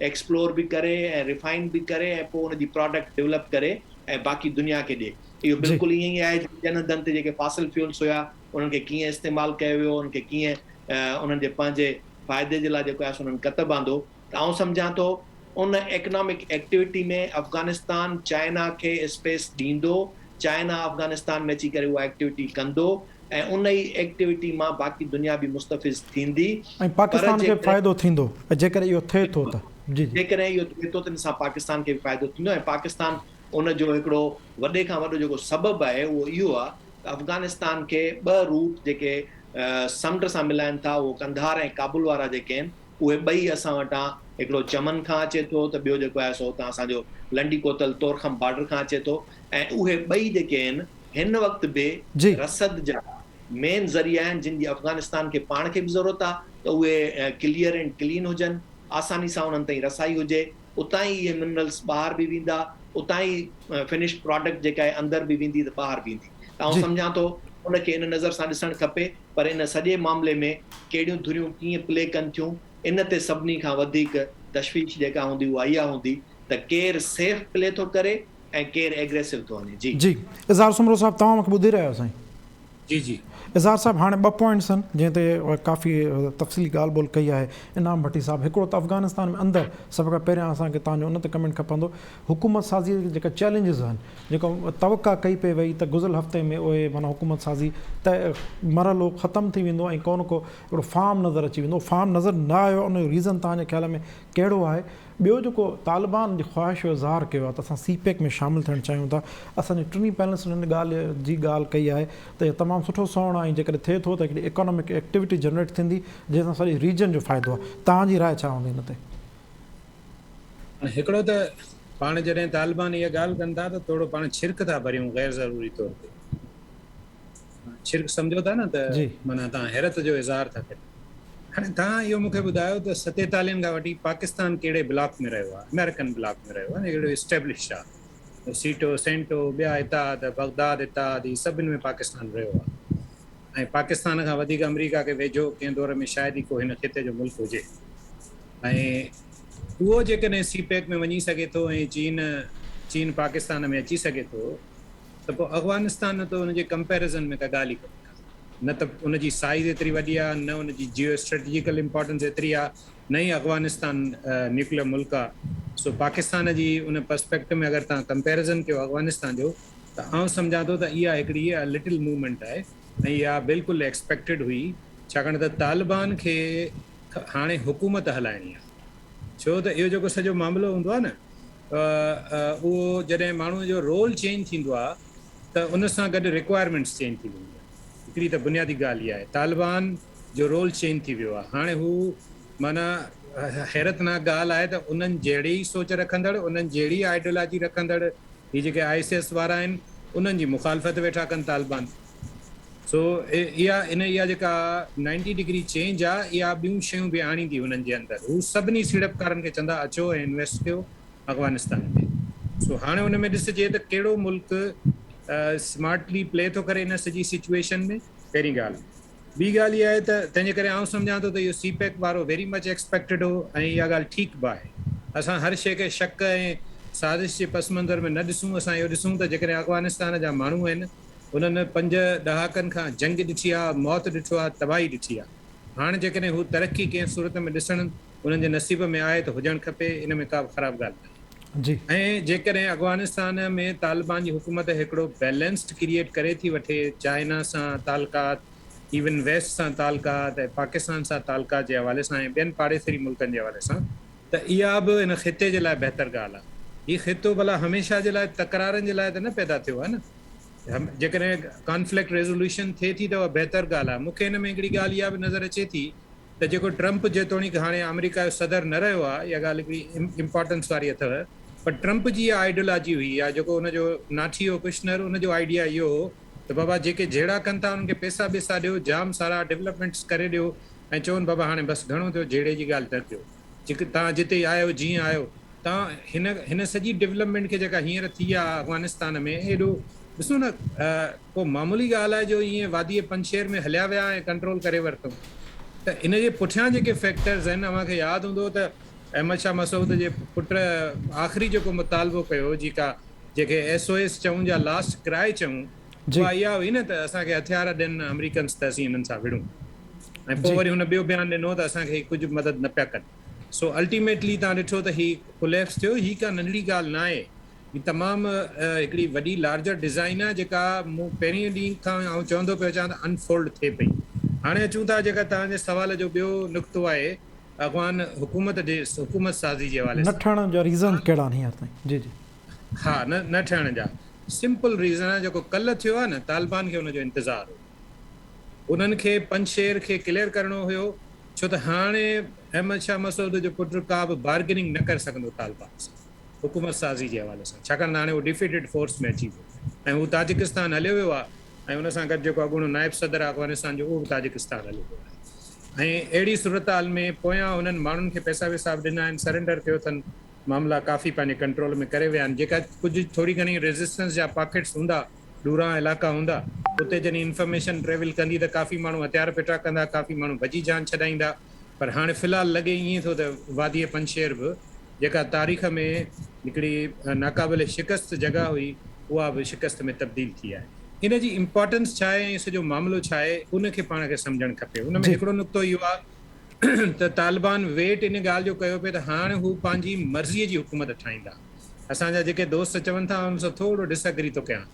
ايڪسپلور به ڪري ۽ ريفائن به ڪري ۽ پوء ان جي پراڊڪٽ ڊولپ ڪري ۽ باقي دنيا کي ڏي. اهو بلڪل ائين ئي آهي جيئن ٻين هنڌن تي جيڪي فاسل فيولز هيا انهن کي ڪيئن استعمال ڪيو ويو، انهن کي ڪيئن انهن جي پنهنجي فائدي جي لاء جيڪو آهي سو انهن ڪتب آندو ته آئون سمجهان ٿو ان ايڪنامڪ ايڪٽيوٽي ۾ افغانستان چائنا کي اسپيس ڏيندو، چائنا افغانستان ۾ اچي ڪري اها ايڪٽيوٽي ڪندو ۽ ان ئي ايڪٽيوٽي مان باقي دنيا به مستفيض ٿيندي ۽ پر پاڪستان کي به جيڪڏهن فائدو ٿيندو جيڪڏهن اهو ٿئي ٿو ته جي جي. جيڪڏهن اهو ٿئي ٿو ته ان سان پاڪستان کي به فائدو ٿيندو ۽ پاڪستان ان جو هڪڙو وڏي کان وڏو جيڪو سبب آهي اهو اهو آهي ته افغانستان کي ٻه روٽ جيڪي سمنڊ سان ملائن ٿا اهو قنڌار ۽ ڪابل وارا جيڪي آهن اهي ٻئي اسان وٽان هڪڙو چمن کان اچي ٿو ته ٻيو جيڪو آهي سو اتان اسان جو لنڊي ڪوتل تورخم بارڊر کان اچي ٿو ۽ اهي ٻئي جيڪي آهن هن وقت به رسد جا مين ذريعا آهن جن جي افغانستان کي پاڻ کي به ضرورت آهي ته اهي ڪليئر اينڊ ڪلين هجن آساني سان انهن تائين رسائي هجي اتان ئي اهي منرلس ٻاهر به ويندا اتان ئي فنشڊ پراڊڪٽ جيڪا آهي اندر به ويندي ته ٻاهر به ايندي ته آئون سمجهان ٿو ان کي ان نظر سان ڏسڻ کپي پر ان سڄي معاملي ۾ ڪهڙيون ڌريون ڪيئن پلي ڪن ٿيون ان تي سڀني کان وڌيڪ تشويش جيڪا هوندي اها اها هوندي ته ڪير سيف پلي ٿو ڪري ۽ ڪير ايگريسو ٿو وڃي. جي. جي اظهار سومرو صاحب توهان مونکي ٻڌي رهيا آهيو سائين. جي جي. اظهار صاحب هاڻي ٻه پوائنٽس آهن جنهن تي ڪافي تفصيلي ڳالهه ٻولهه ڪئي آهي انعام ڀٽي صاحب هڪڙو ته افغانستان ۾ اندر سڀ کان پهريان اسان کي توهان جو ان تي ڪمينٽ کپندو حڪومت سازي جي جيڪا چئلينجز آهن جيڪو توقع ڪئي پئي وئي ته گذريل هفتي ۾ اهي معنيٰ حڪومت سازي ته مرحلو ختم ٿي ويندو ۽ ڪو نه ڪو هڪڙو فارم نظر اچي ويندو فارم نظر نه آيو ان جو ريزن توهان جي خيال ۾ ڪهڙو آهي ٻيو جيڪو طالبان جي خواهش جو اظهار ڪيو آهي ته اسان سي پيڪ ۾ شامل ٿيڻ چاهيون ٿا، اسان جي ٽنهي پينلسٽن ان ڳالهه جي ڳالهه ڪئي آهي ته اهو تمام سٺو سوڻ آهي ۽ جيڪڏهن ٿئي ٿو ته هڪڙي اڪانامڪ ايڪٽيوٽي جنريٽ ٿيندي جنهن سان سڄي ريجن جو فائدو آهي، توهان جي راء ڇا هوندي ان تي؟ هاڻي هڪڙو ته پاڻ جڏهن طالبان اها ڳالهه ڪن ٿا ته ٿورو پاڻ ڇرڪ ٿا ڀريون غير ضروري طور تي. ڇرڪ سمجهو ٿا نه ته معنيٰ توهان حيرت جو اظهار ٿا ڪريو. هاڻي توهان اهو مون کي ٻڌايو ته ستيتاليهن کان وٺي پاڪستان ڪهڙي بلاڪ ۾ رهيو آهي؟ آمريڪن بلاڪ ۾ رهيو آهي نه جهڙو اسٽيبلش آهي. سيٽو، سينٽو، ٻيا اتحاد، بغداد اتحاد هي سڀ ان ۾ پاڪستان رهيو آهي ۽ پاڪستان کان وڌيڪ آمريڪا کي ويجهو ڪنهن دور ۾ شايد ئي ڪو هن خطي جو ملڪ هجي ۽ اهو جيڪڏهن سي پيڪ ۾ وڃي سگهي ٿو ۽ چين چين پاڪستان ۾ اچي سگهي ٿو ته پوء افغانستان نه ته ان جي ڪمپيريزن ۾ ڪا ڳالهه ئي ڪونهي ڪا. نه ته ان جي سائيز ايتري وڏي آهي، نه ان جي جيو اسٽريٽجيڪل امپارٽنس ايتري آهي، نه ئي افغانستان نيوڪليئر ملڪ آهي. سو پاڪستان جي ان پرسپيڪٽو ۾ اگر توهان ڪمپيريزن ڪيو افغانستان جو ته آئون سمجهان ٿو ته اها هڪڙي لٽل موومينٽ آهي ۽ اها بلڪل ايڪسپيڪٽيڊ هئي ڇاڪاڻ ته طالبان کي هاڻي حڪومت هلائڻي آهي. ڇو ته اهو جيڪو سڄو معاملو هوندو آهي نه اهو جڏهن ماڻهوء جو رول چينج ٿيندو آهي ته ان سان گڏ رڪوائرمينٽس چينج ٿي وينديون آهن. هڪڙي ته بنيادي ڳالهه اها آهي طالبان جو رول چينج ٿي ويو آهي هاڻي هو معنيٰ حيرتناڪ ڳالهه آهي ته انهن جهڙي ئي سوچ رکندڙ انهن جهڙي آئيڊيولاجي رکندڙ هي جيڪي آئيس ايس وارا آهن انهن جي مخالفت ويٺا ڪن طالبان. سو اها ان اها جيڪا نائنٽي ڊگري چينج آ اها ٻيون شيون به آڻيندي هنن جي اندر هو سڀني سيڙپڪارن کي چوندا اچو ۽ انويسٽ ڪيو افغانستان ۾ سو هاڻي ان ۾ ڏسجي ته ڪهڙو ملڪ سمارٽلي پلي ٿو ڪري ان سڄي سچويشن ۾ پهرين ڳالهه ٻي ڳالهه اها آهي ته تنهن جي ڪري آئون سمجهان ٿو ته اهو سي پيڪ وارو ويري مچ ايڪسپيڪٽيڊ هو ۽ اها ڳالهه ٺيڪ به آهي اسان هر شيء کي شڪ ۽ سازش جي پس منظر ۾ نه ڏسون اسان اهو ڏسون ته جيڪڏهن افغانستان جا ماڻهو آهن هنن پنج ڏهاڪن کان جنگ ڏٺي آ، موت ڏٺو آ، تباهي ڏٺي آ. هاڻ جيڪڏهن هو ترقي ڪنهن صورت ۾ ڏسڻ انهن جي نصيب ۾ آهي ته هجڻ کپي، ان ۾ ڪا به خراب ڳالهه ناهي. جي. ۽ جيڪڏهن افغانستان ۾ طالبان جي حڪومت هڪڙو بيلنسڊ ڪريئيٽ ڪري ٿي وٺي چائنا سان تعلقات، ايون ويسٽ سان تعلقات ۽ پاڪستان سان تعلقات جي حوالي سان ۽ ٻين پاڙيسري ملڪن جي حوالي سان ته اها به هن خطي جي لاء بهتر ڳالهه آ. هي خطو ڀلا هميشه جي لاء تڪرارن جي لاء ته نه پيدا ٿيو آ نه. جيڪڏهن ڪانفلڪٽ ريزوليوشن ٿئي ٿي ته اها بهتر ڳالهه آهي. مون کي هن ۾ هڪڙي ڳالهه اها به نظر اچي ٿي ته جيڪو ٽرمپ جيتوڻيڪ هاڻي آمريڪا جو صدر نه رهيو آهي، اها ڳالهه هڪڙي امپارٽنس واري اٿو، پر ٽرمپ جي اها آئيڊيولاجي هئي يا جيڪو ان جو ناٺي هو ڪشنر ان جو آئيڊيا اهو هو ته بابا جيڪي جهيڙا ڪن ٿا انهن کي پئسا ٻيسا ڏيو، جام سارا ڊولپمينٽس ڪري ڏيو ۽ چون بابا هاڻي بس گهڻو ٿيو جهيڙي جي ڳالهه نه ڪيو. جيڪي توهان جتي آهيو جيئن آهيو توهان هن هن سڄي ڊولپمينٽ کي جيڪا هينئر ٿي آهي افغانستان ۾ ايڏو ڏسو نه ڪو معمولي ڳالهه آهي جو ائين وادي پنجشير ۾ هليا ويا ۽ ڪنٽرول ڪري ورتو ته ان جي پٺيان جيڪي فيڪٽرز آهن اوهان کي ياد هوندو ته احمد شاهه مسعود جي پٽ آخري جيڪو مطالبو ڪيو جيڪا جيڪي ايس او ايس چئون جا لاسٽ ڪرائي چئون اها اها هئي نه ته اسان کي هٿيار ڏين آمريڪنس ته اسين انهن سان وڙهون ۽ پوء وري هن ٻيو بيان ڏنو ته اسان کي هي ڪجهه مدد نه پيا ڪن. سو الٽيميٽلي توهان ڏٺو ته هي ڪوليپس ٿيو. هي ڪا ننڍڙي ڳالهه ناهي. هي تمام هڪڙي وڏي لارجر ڊزائين آهي جيڪا مون پهرين ڏينهن کان آئون چوندو پيو اچان ته انفولڊ ٿئي پئي. هاڻي اچون ٿا جيڪا توهان جي سوال جو ٻيو نقطو آهي افغان حڪومت جي حڪومت سازي جي حوالي نه سان. ٺهڻ جا ريزنز ڪهڙا آهن هينئر تائين؟ جي جي. ها نه ٺهڻ جا سمپل ريزن آهي جيڪو ڪلهه ٿيو آهي نه طالبان کي ان جو انتظار هو. انهن کي پنجشير کي ڪليئر ڪرڻو هيو ڇو ته هاڻي احمد شاهه مسعود جو پٽ ڪا به بارگيننگ نه ڪري سگهندو طالبان سان حڪومت سازي جي حوالي سان ڇاڪاڻ ته هاڻي هو ڊفيٽيڊ فورس ۾ اچي ويو ۽ هو تاجڪستان هليو ويو آهي ۽ ان سان گڏ جيڪو اڳوڻو نائب صدر آهي افغانستان جو اهو به تاجڪستان هليو ويو آهي ۽ اهڙي صورتحال ۾ پويان انهن ماڻهن کي پئسا ويسا به ڏنا آهن سرينڊر ڪيو اٿن معاملا ڪافي پنهنجي ڪنٽرول ۾ ڪري ويا آهن جيڪا ڪجهه ٿوري گهڻي ريزسٽنس جا پاڪيٽس هوندا ڏورانهن علائقا هوندا، اتي جڏهن انفارميشن ٽريول ڪندي ته ڪافي ماڻهو هٿيار ڦٽا ڪندا، ڪافي ماڻهو ڀڄي جان ڇڏائيندا. پر هاڻي في الحال لڳي ائين ٿو ته واديء پنجشير به جيڪا تاريخ ۾ هڪڙي ناقابل شڪست جڳهه هئي، اها به شڪست ۾ تبديل ٿي آهي. ان جي امپارٽنس ڇا آهي ۽ سڄو معاملو ڇا آهي، ان کي پاڻ کي سمجهڻ کپي. ان ۾ هڪڙو نقطو اهو آهي ته طالبان ويٽ ان ڳالهه جو ڪيو پئي ته هاڻ هو پنهنجي مرضيء جي حڪومت ٺاهيندا. اسان جا جيڪي دوست چون ٿا ان سان ٿورو ڊس اگري ٿو ڪيان.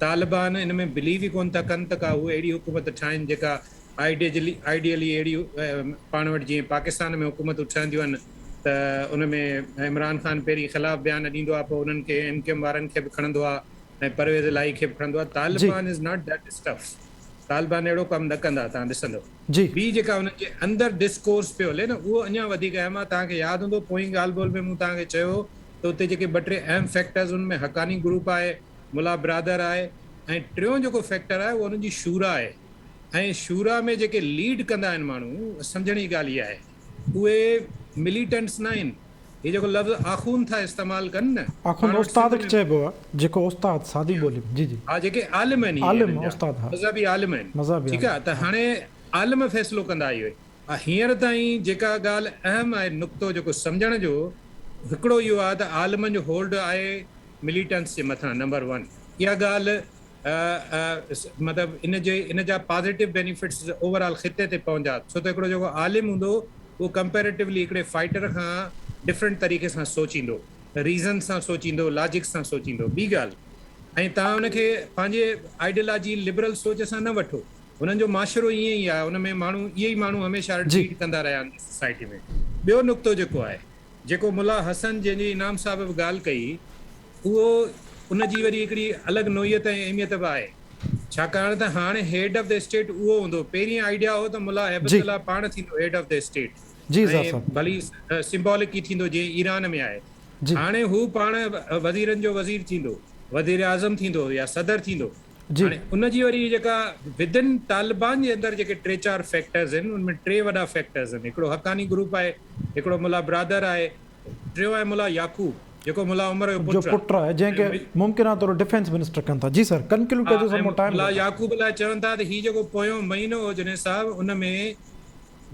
طالبان ان ۾ بليو ئي ڪونه ٿا ڪن ته ڪا هو اهڙي حڪومت ٺاهين جيڪا آئيڊيلي اهڙي پاڻ وٽ جيئن پاڪستان ۾ حڪومتون ٺهنديون آهن ته ان ۾ عمران خان پهرين خلاف بيان ڏيندو آهي پوء انهن کي ايم ڪيو ايم وارن کي به کڻندو آهي ۽ پرويز الاهي کي به کڻندو آهي. Taliban is not that stuff. Taliban اهڙو ڪم نه ڪندا توهان ڏسندو. ٻي جيڪا انهن جي اندر ڊسڪورس پيو هلي نه اهو اڃا وڌيڪ اهم آهي. توهان کي ياد هوندو پوئين ڳالهه ٻولهه ۾ مون توهان کي چيو هو ته اتي جيڪي ٻه ٽي اهم فيڪٽرز ان ۾ حقاني گروپ آهي، ملا برادر آهي ۽ ٽيون جيڪو فيڪٽر آهي اهو انهن جي شورا آهي ۽ شورا ۾ جيڪي ليڊ ڪندا آهن ماڻهو سمجهڻ جي ڳالهه اها آهي اهي مليٽنٽس نه آهن. هي جيڪو لفظ آخوند ٿا استعمال ڪن نه آخوند پاڻ وٽ استاد سنڌ کي ۾ چئبو آهي جيڪو استاد سادي ٻولي ۾ جي جي. ها جيڪي عالم آهن اهي عالم هنن جا استاد ها مذهبي عالم آهن مذهبي ٺيڪ عالم آهي ته ها. هاڻي عالم فيصلو ڪندا اهي هينئر تائين جيڪا ڳالهه اهم آهي نقطو جيڪو سمجهڻ جو هڪڙو اهو آهي ته عالمن جو هولڊ آهي مليٽنٽس جي مٿان نمبر ون اها ڳالهه مطلب ان جي ان جا پازيٽو بينيفٽس اوور آل خطي تي پوندا ڇو ته هڪڙو جيڪو عالم هوندو اهو ڪمپيريٽولي هڪڙي فائٽر کان ڊفرنٽ طريقي سان سوچيندو ريزن سان سوچيندو لاجڪ سان سوچيندو ٻي ڳالهه ۽ توهان ان کي پنهنجي آئيڊيالاجي لبرل سوچ سان نه وٺو هنن جو معاشرو ائين ئي آهي ان ۾ ماڻهو اهي ئي ماڻهو هميشه ليڊ ڪندا رهيا آهن سوسائٽي ۾ ٻيو نقطو جيڪو آهي جيڪو ملا حسن جنهن جي انعام صاحب به ڳالهه ڪئي اهو ان جي وري هڪڙي الڳ نوعيت ۽ اهميت به آهي، ڇاڪاڻ ته هاڻي هيڊ آف the state اهو هوندو. پهرين آئيڊيا هو ته ملا هيبت الله پاڻ ٿيندو هيڊ آف the state ۽ ڀلي سمبولڪ ئي ٿيندو جيئن ايران ۾ آهي. هاڻي هو پاڻ وزيرن جو وزير ٿيندو، وزيراعظم ٿيندو يا صدر ٿيندو. هاڻي ان جي وري جيڪا ودن طالبان جي اندر جيڪي ٽي چار فيڪٽرز آهن ان ۾ ٽي وڏا فيڪٽرز آهن. هڪڙو حقاني گروپ آهي، هڪڙو ملا برادر آهي، ٽيون آهي ملا يعقوب جيڪو ملا عمر جو جو پٽ پٽ آهي جنهن آهي کي ممڪنه طور ڊفينس منسٽر ڪن ٿا. جي سر ڪنڪلوڊ ها ڪجو سر ۽ مون ٽائيم ملا گهٽ آهي. يعقوب لاء چون ٿا ته هي جيڪو پويون مهينو هو جنيد صاحب ان ۾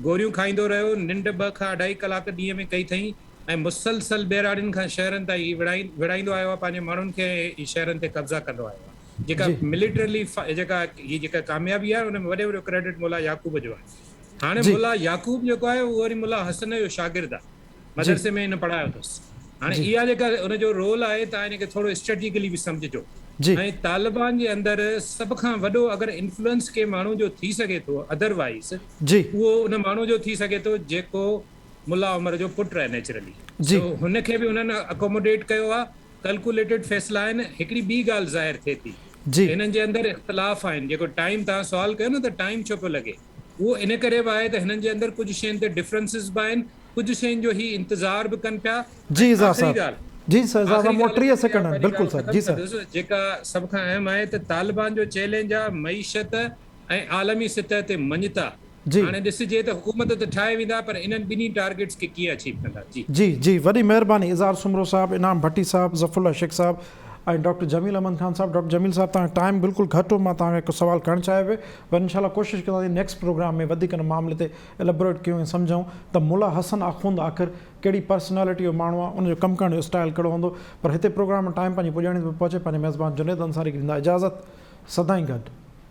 گوريون کائيندو رهيو ننڊ ٻه کان اڍائي ڪلاڪ ڏينهن ۾ ڪئي اٿئين ۽ مسلسل ٻهراڙين کان شهرن تائين هي وڙهائيندو آيو آهي پنهنجي ماڻهن کي ۽ هي شهرن تي قبضا ڪندو آيو آهي جيڪا ملٽرلي جيڪا هي جيڪا ڪاميابي آهي ان ۾ وڏي وڏو ڪريڊٽ ملا يعقوب جو آهي هاڻي ملا يعقوب جيڪو آهي اهو وري ملا حسن جو شاگرد آهي مدرسي ۾ هن پڙهايو اٿس. هاڻي اها جيڪا ان جو رول آهي توهان ان کي ٿورو اسٽريٽجيڪلي به سمجهجو ۽ طالبان جي اندر سڀ کان وڏو اگر انفلوئنس ڪنهن ماڻهو جو ٿي سگهي ٿو ادر وائيز اهو ان ماڻهو جو ٿي سگهي ٿو جيڪو ملا عمر جو پٽ آهي نيچرلي سو هن کي به انهن اڪوموڊيٽ ڪيو آهي ڪلڪوليٽيڊ فيصلا آهن هڪڙي ٻي ڳالهه ظاهر ٿئي ٿي هنن جي اندر اختلاف آهن جيڪو ٽائيم توهان سوال ڪيو نه ته ٽائيم ڇو پيو لڳي اهو ان ڪري به آهي ته هنن جي اندر ڪجهه شين تي ڊفرنسز به آهن ڪجهه شين جو هي انتظار به ڪن پيا جي ۽ اظهار آخري صاحب ڳالهه جي سر اظهار آخري صاحب مون وٽ ڳالهه 30 اها سيڪنڊ آهن پنهنجي بلڪل ڳالهه سر ختم جي سر. ڪندس جيڪا سڀ کان اهم آهي ته طالبان جو چئلينج آهي معيشت ۽ عالمي سطح تي مڃتا جي. هاڻي ڏسجي ته حڪومت ته ٺاهي ويندا پر انهن ٻنهي ٽارگيٽس کي ڪيئن اچيو ڪندا جي. جي جي وڏي مهرباني اظهار سومرو صاحب انعام ڀٽي صاحب ظفر الله شيخ صاحب ۽ ڊاڪٽر جميل احمد خان صاحب ڊاڪٽر جميل صاحب توهان ٽائيم بلڪل گهٽ هو مان توهان کان هڪ سوال ڪرڻ چاهيو پئي پر انشاء الله ڪوشش ڪنداسين نيڪسٽ پروگرام ۾ وڌيڪ ان معاملي تي اليبوريٽ ڪيون ۽ سمجهون ته ملا حسن آخوند آخر ڪهڙي پرسنالٽي جو ماڻهو آهي ان جو ڪم ڪرڻ جو اسٽائل ڪهڙو هوندو پر هتي پروگرام ۾ ٽائيم پنهنجي پڄاڻي تي پهچي پنهنجي ميزبان جنيد انصاري کي ڏيندا اجازت سدائين گڏ.